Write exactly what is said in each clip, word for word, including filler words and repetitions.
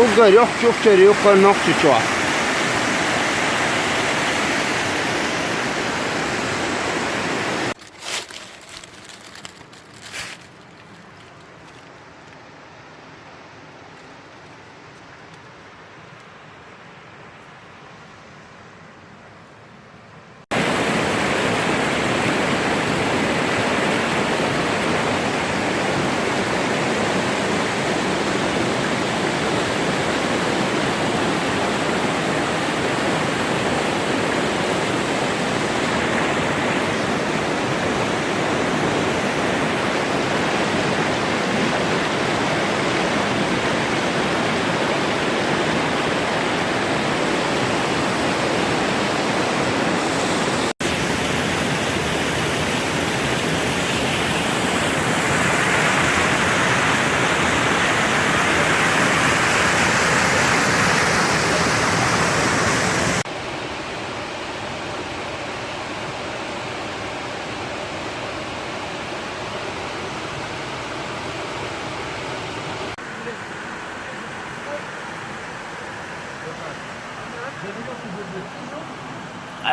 Уггар йоккха чукчар, юккъара нохчочоа.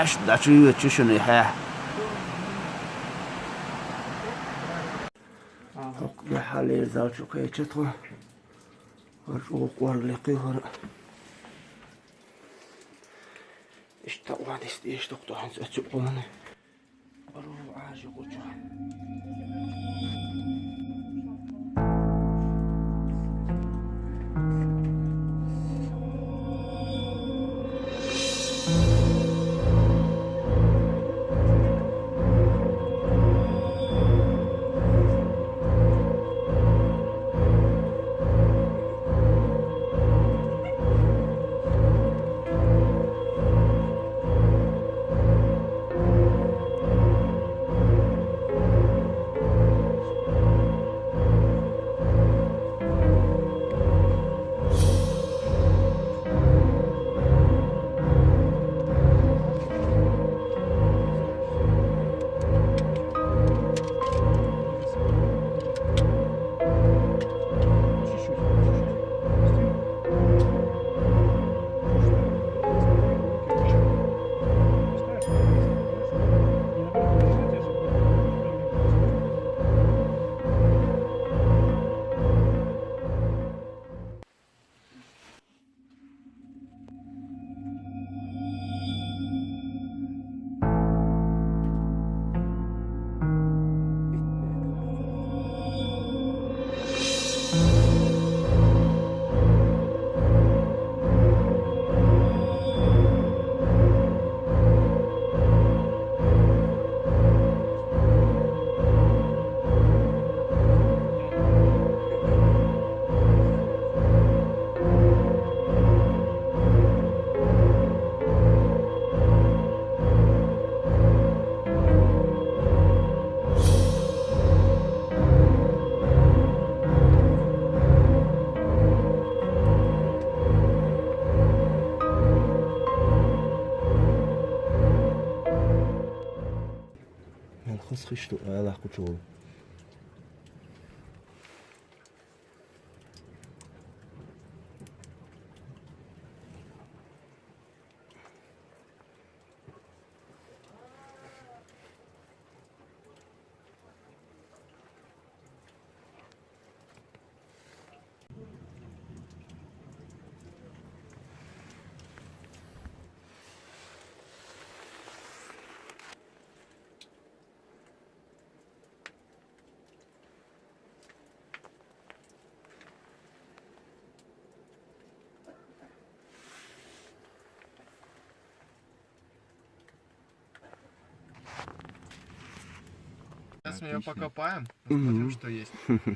Аш дачу ю чу шуни хьа. Хьокъ хьалер зал чу кхеча тхо. Вар чӀугӀу къорликъи вара. Иштта къван дис деш духту хӀанз оцу къомана. Къару Ӏажи къучу. Мел хас хишту айлахъучул. Сейчас мы её покопаем, посмотрим, что есть.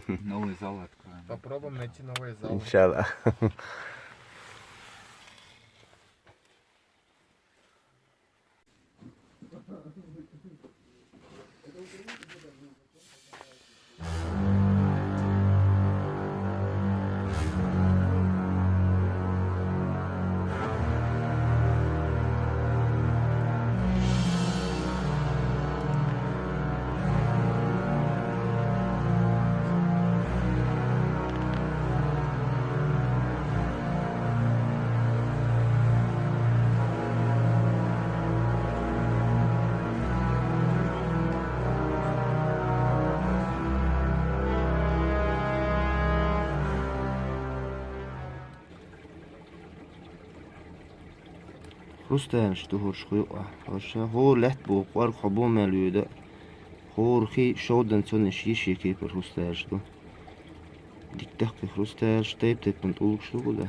Новый зал откроем. Попробуем найти новый зал. Иншаллах. Хрусталаш ду хӀорш хьокъехь. ХӀорш хӀора лаьтта боху кӀорггера хьо бу мел вуьйда. ХӀора хи шовданан цунна иштта йиш я кепара хрусталаш ду. Дика даккхий хрусталаш, тайп-тайпана тӀулгаш ду гуда.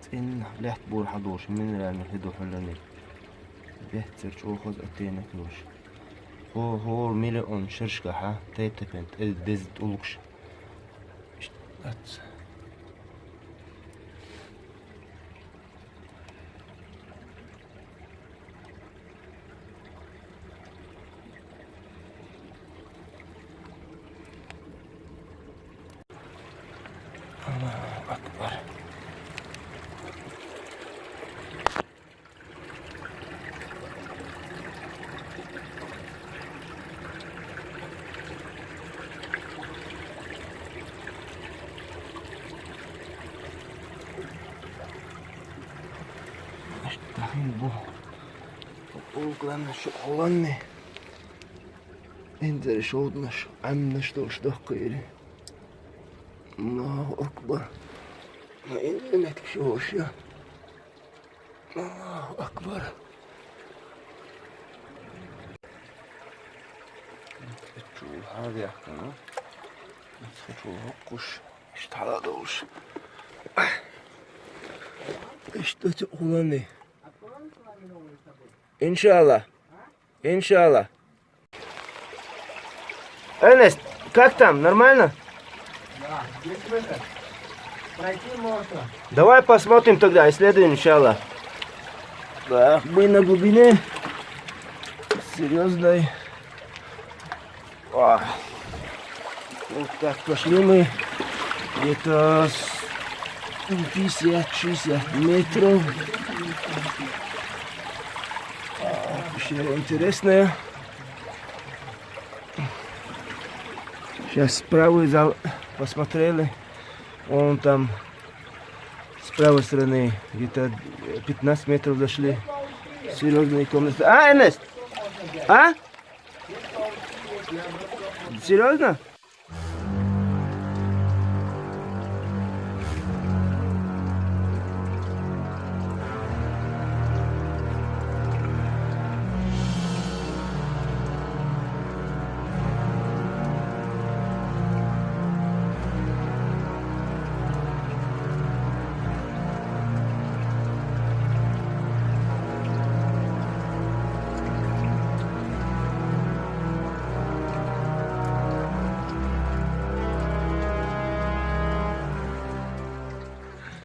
ЦӀенна лаьтта бора хьадолуш, минеральный хи ду хьуьлларниг. Беццара чӀогӀа хаза оттенок йолуш. ХӀо-, хӀора миллион шерашкахьа тайп-тайпана тӀе деза тӀулгаш. Иштта дац. Аллаху акбар. Иштта хин бу. Улган шу хуланни. Инзаре шовданаш, Ӏаьмнаш долуш доккхийра. Аллаху акбар. Ма инзаре меттиг шу хӀорш я. Аллаху акбар. Чул хьан яхкана? Чул хӀокхуш. Иштта хьала долуш. Иштта цу хуланни. Иншалла. Иншалла. Эрнест, как там? Нормально? Да, десять метров. Пройти можно. Давай посмотрим тогда, исследуем, иншалла. Да, мы на глубине серьёзной. А. Вот так пошли мы. Где-то с-, пятьдесят-шестьдесят метров. А, пещера интересная. Сейчас с правой зал посмотрели. Вон там с правой стороны где-то пятнадцать метров зашли. Серьёзные комнаты. А, Эрнест? А? Серьёзно?